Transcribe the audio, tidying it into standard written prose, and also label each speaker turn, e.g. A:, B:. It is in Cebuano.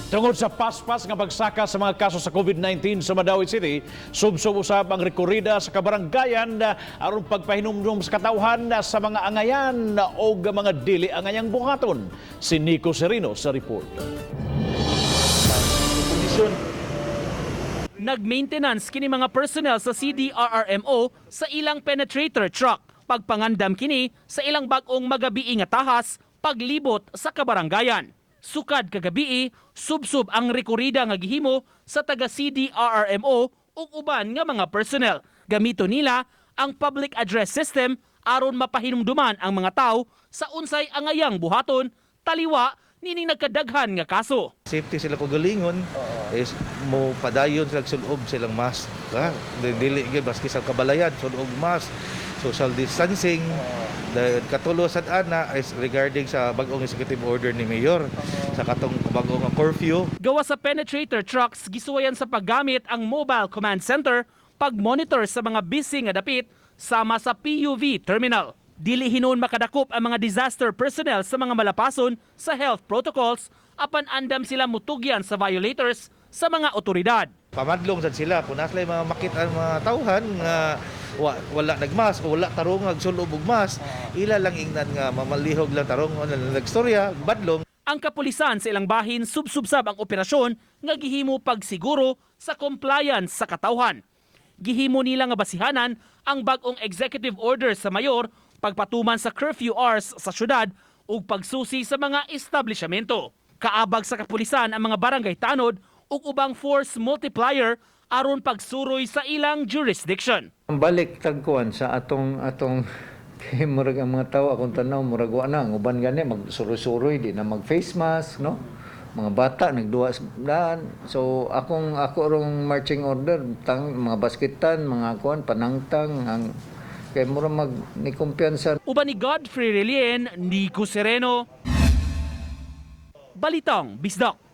A: Tungod sa paspas nga pagsaka sa mga kaso sa COVID-19 sa Madawi City, subsob usab ang rekorida sa kabaranggayan aron pagpahinumdum sa katawhan sa mga angayan o mga dili angayang buhaton. Si Nico Serino sa report.
B: Nag-maintenance kini mga personnel sa CDRRMO sa ilang penetrator truck. Pagpangandam kini sa ilang bag-ong magabii nga tahas paglibot sa kabaranggayan. Sukad kagabii, subsob ang rekorida nga gihimo sa taga CDRRMO ug uban nga mga personnel. Gamito nila ang public address system aron mapahinumduman ang mga tao sa unsay angayang buhaton taliwa nining nagkadaghan nga kaso.
C: Safety sila kaugalingon is mo padayon sila sulob silang mask, ha? Dili gyud baski sa kabalayan, sulob mask, social distancing. Dahil katulo sad ana is regarding sa bag-ong executive order ni Mayor sa katong bag-ong curfew.
B: Gawa sa penetrator trucks, gisuwayan sa paggamit ang mobile command center pag-monitor sa mga busy nga dapit sama sa PUV terminal. Dili hinuon makadakop ang mga disaster personnel sa mga malapason sa health protocols apan andam sila mutugyan sa violators sa mga otoridad.
C: Pamadlong sad sila kung naa sila'y mga makita ang mga tawhan nga wala nagmask o wala tarongag sulob og mask, ila lang ingnan nga mamalihog lang tarong na nagstorya badlong.
B: Ang kapulisan sa ilang bahin, subsubsab ang operasyon nga gihimo pagsiguro sa compliance sa katawhan. Gihimo nila nga basihanan ang bag-ong executive order sa mayor pagpatuman sa curfew hours sa syudad ug pagsusi sa mga establishmento. Kaabag sa kapulisan ang mga barangay tanod ug ubang force multiplier aron pagsuroy sa ilang jurisdiction.
D: Ang balik tagkuan sa atong kay murag ang mga tao, akong tanaw, murag wa na ang uban gani magsuroy-suroy, di na mag face mask, no? Mga bata nagduwa sa daan. So akong ako rong marching order tang mga basketan, mga kuan, panangtang ang kay murag mag ni kumpiyansa.
B: Uban ni Godfrey Relien, Nico Sereno. Balitang Bisdak.